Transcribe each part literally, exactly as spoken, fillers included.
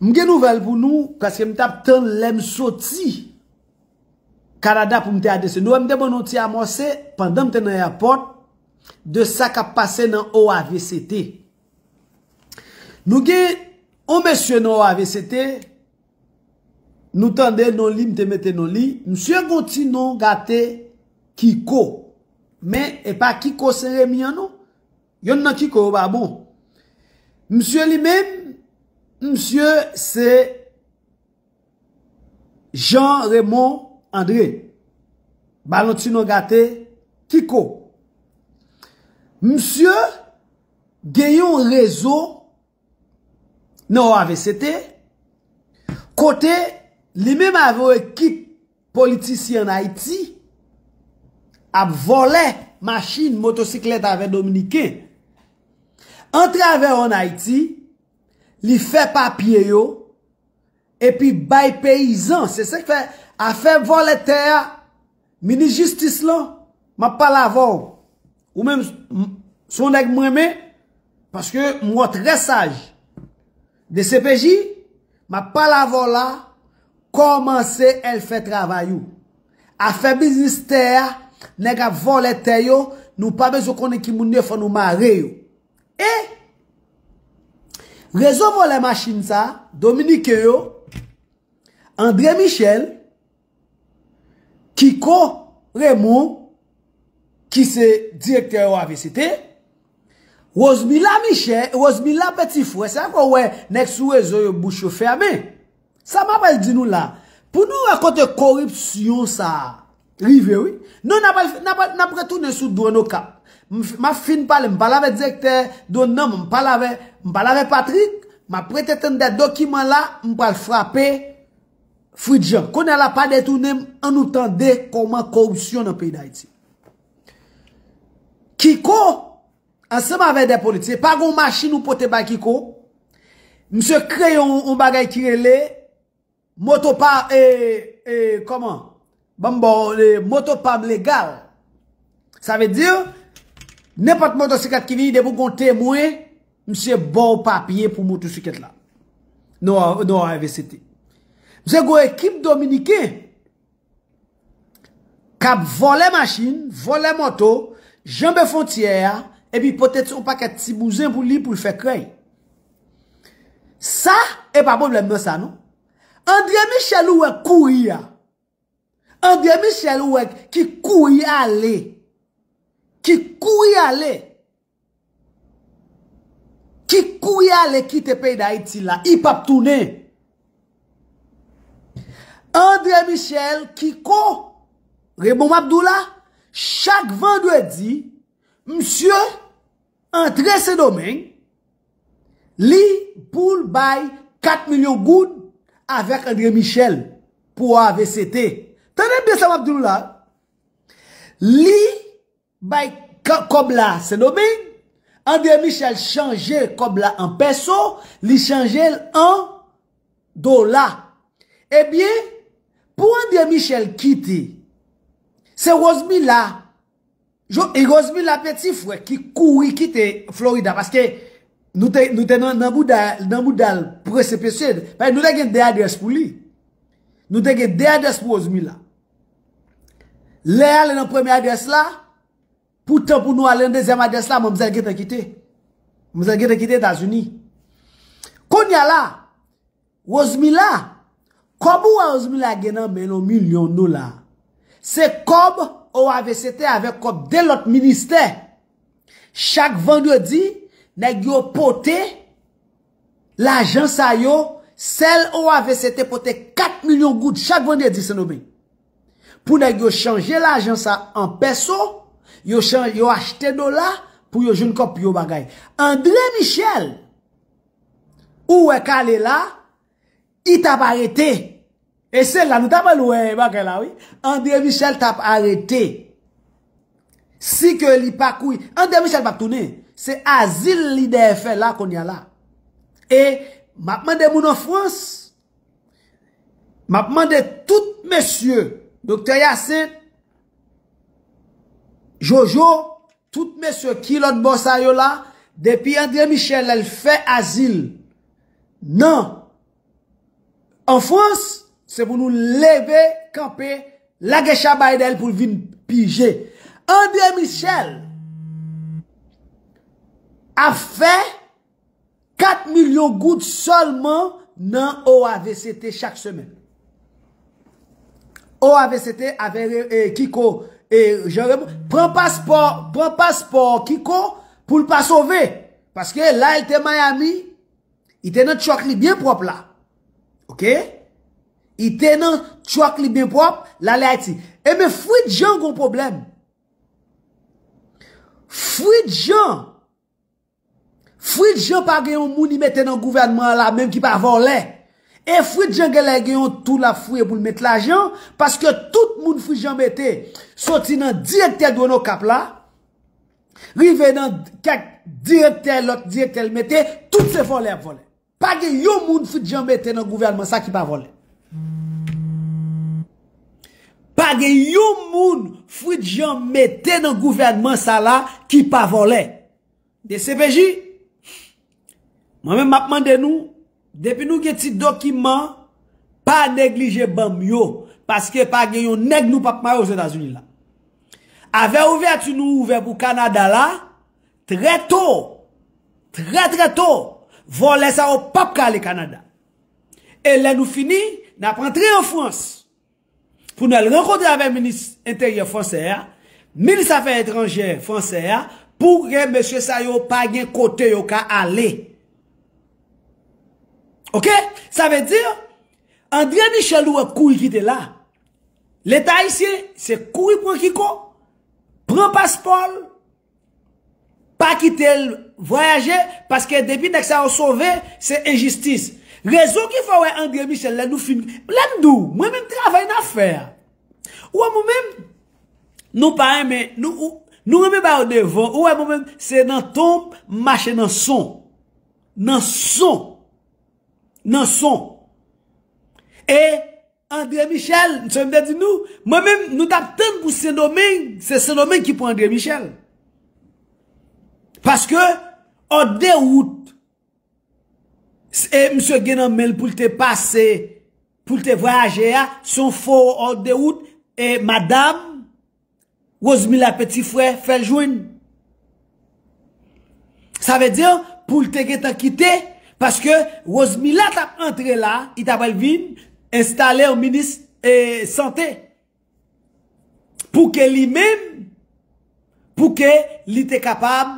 M gen nouvèl pou nou, paske m t ap tann lè m soti Kanada pou m te adrese nou. M te ban nou ti amòse pandan m te nan eyapòt de sa k ap pase nan O A V C T. Nou gen yon mesye nan O A V C T, nou tande non li, m te mete non li. Misye gon ti non gate Kiko. Men, e pa Kiko Sen Remi an non. Yonn nan Kiko yo pa bon. Misye li menm, misye se Jean Raymond André. Ba l yon ti non gate Kiko. Misye gen yon rezo nan O A V C T, kote li menm avè yon ekip politisyen ann Ayiti ap vòlè machin, motosiklèt avè Dominiken. Antravè ann Ayiti, li fè papye yo, epi bay peyizan. Se sa k fè afè vòlè tè a, minis jistis lan, m ap pale avè w. Ou menm, m- se yon nèg m renmen, paske m wè w trè saj. D C P J, m ap pale avè w la, kòmanse al fè travay ou. Afè biznis tè a, nèg ap vòlè tè yo, nou pa bezwen konnen ki moun yo, fò nou mare yo. E rezo vòlè machin sa, Dominiken yo, André Michel, Kiko Raymond, ki se direktè O A V C T, Rosemila Michel, Rosemila Petit Frère, se sa fè w wè nèg sou rezo yo bouch yo fèmen. Sa m apral di nou la, pou nou wè kote koripsyon sa a rive, wi. Non, n ap al- n ap al- n ap retounen sou dwòn Okap. M f- m ap fin pale, m pale avè direktè dwòn nan, m pale avè, m pale avè Patrick, m ap rete tann de dokiman la, m pral frape Fritz Jean. Kounye a la, pa detounen m, ann nou tande kòman koripsyon nan peyi Dayiti. Kiko, ansanm avè de politisyen, pa gon machin ou pote bay Kiko. Misye kreye yon, yon bagay ki rele moto pa, e, e, kòman? Ban m ba w, e, moto pa m legal. Sa vle di, nenpòt motosiklèt ki vini, depi w gon temwen, misye ba w papye pou motosiklèt la. Non, non, A V C T. Misye gon ekip dominiken k ap vòlè machin, vòlè moto, janbe fwontyè a, epi pote yon pakèt ti bouzen pou li pou l fè krèy. Sa, e pa pwoblèm nan sa, non. André Michel ou wè kouri a. André Michel ou wè ki kouri ale. Ki kouri ale. Ki kouri ale kite peyi Dayiti la. Li p ap tounen. André Michel, Kiko, Raymond m ap di w la, chak vandredi, misye antre Sendomeng, li pou l bay kat milyon goud avèk André Michel pou A V C T. Tande byen sa m ap di nou la. Li bay k- kòb la Sendomeng, André Michel chanje kòb la an pèso, li chanje l an dola. Ebyen, pou André Michel kite, se Rosemila, Jo- e Rosemila Petit Frère ki kouri kite Florida, paske nou te, nou te nan, nan bouda, nan bouda l prese prese. Paske nou te gen de adrès pou li. Nou te gen de adrès pou Rosemila. Lè ale nan premye adrès la, pou tan pou nou ale nan dezyèm adrès la, manmzèl gentan kite. Manmzèl gentan kite Etazini. Kounye a la, Rosemila, kòb ou wè Rosemila gen nan men l, yon milyon dola, se kòb O A V C T avèk kòb de lòt ministè. Chak vandredi, nèg yo pote lajan sa yo, sèl O A V C T pote kat milyon goud chak vandredi Sendomeng. Pou nèg yo chanje lajan sa an pèso, yo chan- yo achte dola pou yo jwenn kòb pou yo bagay. André Michel, ou wè k ale la, li t ap arete. E se la nou ta pral wè bagay la, wi. André Michel t ap arete. Si ke li pa kouri. André Michel p ap tounen. Se azil li dèyè fè la kounye a la. E m ap mande moun an Frans, m ap mande tout mesye, Doktè Hyacinthe, Jojo, tout mesye ki lòt bò sa yo la, depi André Michel al fè azil nan An Frans, se pou nou leve kanpe, lage chabay dèyè l pou l vin pije. André Michel ap fè kat milyon goud sèlman nan O A V C T chak semèn. O A V C T avè e, Kiko e Jean Raymond. Pran paspò, pran paspò Kiko pou l pa sove. Paske la l te Miami, li te nan tchòk li byen pwòp la. Oke? Li te nan tchòk li byen pwòp, l ale Ayiti. Ebyen, Fritz Jean gon pwoblèm. Fritz Jean Fritz Jean pa gen yon moun li mete nan gouvènman an la menm ki pa vòlè. E Fritz Jean genlè gen yon twou l ap fouye pou l met lajan, paske tout moun Fritz Jean mete, soti nan direktè Dwonokap la, rive nan kèk direktè, lòt direktè l mete, tout se vòlè ap vòlè. Pa gen yon moun Fritz Jean mete nan gouvènman sa ki pa vòlè. Pa gen yon moun Fritz Jean mete nan gouvènman sa la ki pa vòlè. D C P J, mwen menm m ap mande nou, depi nou gen ti dokiman, pa neglije ban m yo, paske pa gen yon nèg nou p ap mare Ozetazini la. Avè ouvèti nou ouvè pou Kanada la, trè to, trè, trè to, vòlè sa yo p ap ka ale Kanada. E lè nou fini, n ap antre an Frans. Pou n al rankontre avèk minis enteryè fransè a, minis afè etranjè fransè a, pou ke mesye sa yo pa gen kote yo ka ale. Oke? Sa vle di, André Michel ou wè kouri kite la. Leta ayisyen, se kouri pran Kiko, pran paspò l, pa kite l vwayaje, paske depi nèg sa yo sove, se enjistis. Rezon ki fè w wè André Michel, lè nou fin, lè m di w, mwen menm travay n ap fè a. Ou wè mwen menm, nou pa renmen, nou, ou- nou renmen ba yo devan, ou wè mwen menm, se nan tonb, m mache nan son. Nan son. Nan son. E André Michel, se m te di nou, mwen menm, nou t ap tann pou Sendomeng, se Sendomeng ki pran André Michel. Paske, òd de wout, e misye gen nan men l pou l te pase, pou l te vwayaje a, se yon fo òd de wout, e madanm, Rosemila Petit Frère fè l jwenn. Sa vle di, pou l te gentan kite, paske Rosemila t ap antre la, li t ap al vin enstale yon minis e, sante. Pou ke li menm, pou ke li te kapab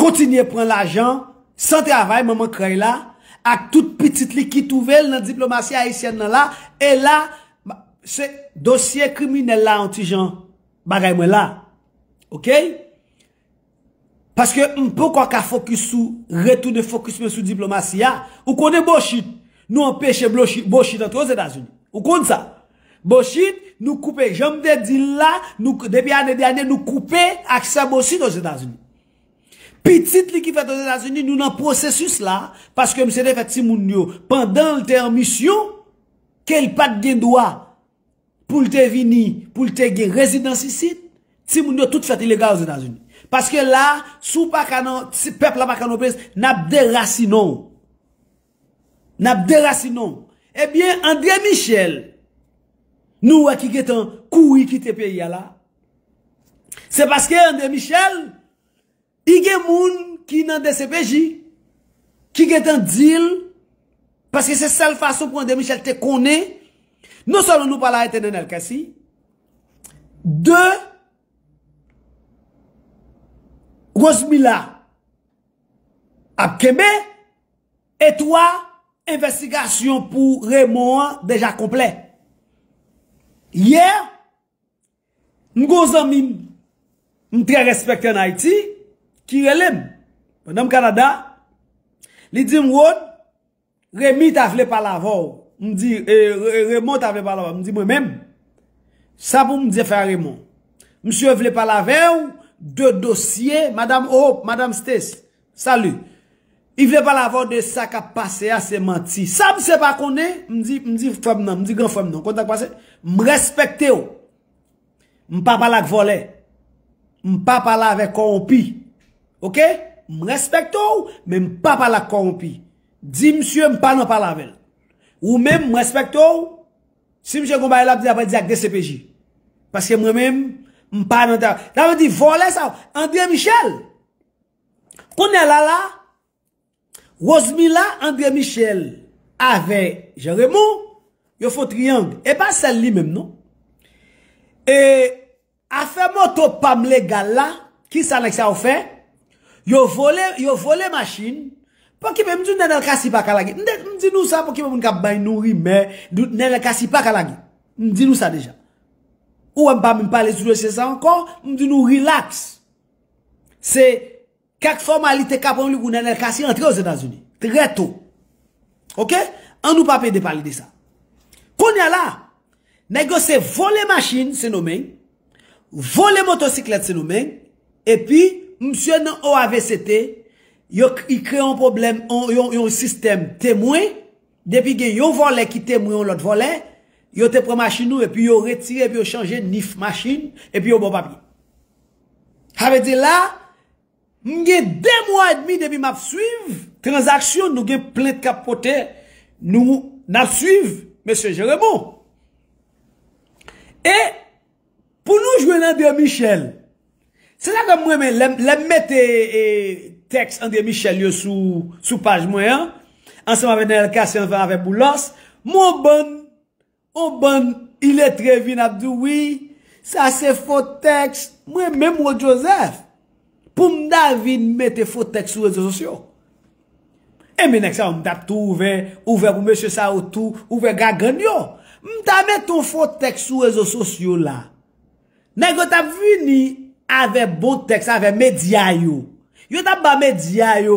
kontinye pran lajan san travay manman krèy la, ak tout pitit li ki twouve l nan diplomasi ayisyèn nan la, e la, se dosye kriminèl la yon ti jan bagay mwen la. Oke? Paske m poko ka fokis sou, retounen fokis mwen sou diplomasi a. Ou konnen Bochit, nou anpeche Bochit antre Ozetazini. Ou konn sa? Bochit, nou koupe, jan m te di l la, nou, depi ane dènye, nou koupe aksè Bochit Ozetazini. Pitit li ki fèt Ozetazini, nou nan pwosesis la, paske misye te fè timoun yo pandan l te an misyon, ke l pa t gen dwa pou l te vini, pou l te gen rezidans isit, timoun yo tout fèt ilegal Ozetazini. Paske la, si w pa ka nan, si pèp la pa ka nan pèz, n ap derasinen w. N ap derasinen w. Ebyen, André Michel, nou wè ki gentan kouri kite peyi a la. Se paske André Michel, li gen moun ki nan D C P J, ki gentan di l, paske se sèl fason pou André Michel te konnen, non sèlman nou pa arete Nenel Cassy, de, Rosemila ap kenbe, e twa, envestigasyon pou Raymond an deja konplè. Yè, m gon zanmi m, m trè respekte ann Ayiti, ki rele m, pandan m Kanada, li di m, Rod, Remy ta vle pale avè w. M di, e, Re- Raymond ta vle pale avè w. M di, mwen menm, sa pou m di fè a Raymond. Misye vle pale avè w de dosye, Madam Hope, Madam Stace, salut. Li vle pale avè w de sa k ap pase a, se manti. Sa misye pa konnen, m di, m di frè m nan, m di gran frè m nan, konn sa k pase? M respekte w. M pa pale ak vòlè. M pa pale avèk kòwonpi. Oke? M respekte w, men m pa pale ak kòwonpi. Di misye m pa nan pale avè l. Ou menm, m respekte w. Si misye gon bagay l ap di, apre di ak D C P J. Paske mwen menm, m pa nan ta. Sa vle di vòlè sa. André Michel. Kounye a la la, Rosemila, André Michel avè Jean Raymond, yo fè yon triyang. E pa sèl li menm non. E afè moto pa m legal la, ki sa nèg sa yo fè? Yo vole, yo vole machin. Pokipe m di w Nenel Cassy pa ka lage. M de- m di nou sa pokipe moun k ap bay nou rimè, nou- Nenel Cassy pa ka lage. M di nou sa deja. Ou wè m pa menm pale sou dosye sa ankò, m di nou relax. Se kèk fòmalite k ap rann li pou Nenel Cassy antre Ozetazini. Trè to. Oke? An nou pa pede pale de sa. Kounye a la, nèg yo se vole machin Sendomeng, vole motosiklèt Sendomeng, epi misye nan O A V C T, yo k- li kreye yon pwoblèm, yon, yon, yon sistèm temwen, depi gen yon vòlè ki temwen yon lòt vòlè, yo te pran machin nou, epi yo retire, epi yo chanje nif machin, epi yo ba w papye. Sa vle di la, m gen de mwa edmi depi m ap swiv tranzaksyon, nou gen plent k ap pote, nou n ap swiv mesye Jean Raymond. E pou nou jwenn André Michel, se sa ke m renmen, lè m- lè m mete e, tèks André Michel yo sou, sou paj mwen an, ansanm avèk Nenel Cassy, ansanm avèk Boulos, m wè yon bann, yon bann iletre vin ap di w, wi, sa se fo tèks. Mwen menm Rod Joseph, pou m ta vin mete fo tèks sou rezo sosyo. Enben nèg sa yo, m t ap tou ouvè, ouvè pou mesye sa yo tou, ouvè gagann yo. M ta mete yon fo tèks sou rezo sosyo la. Nèg yo t ap vini avè bon tèks, avè medya yo. Yo t ap ba medya yo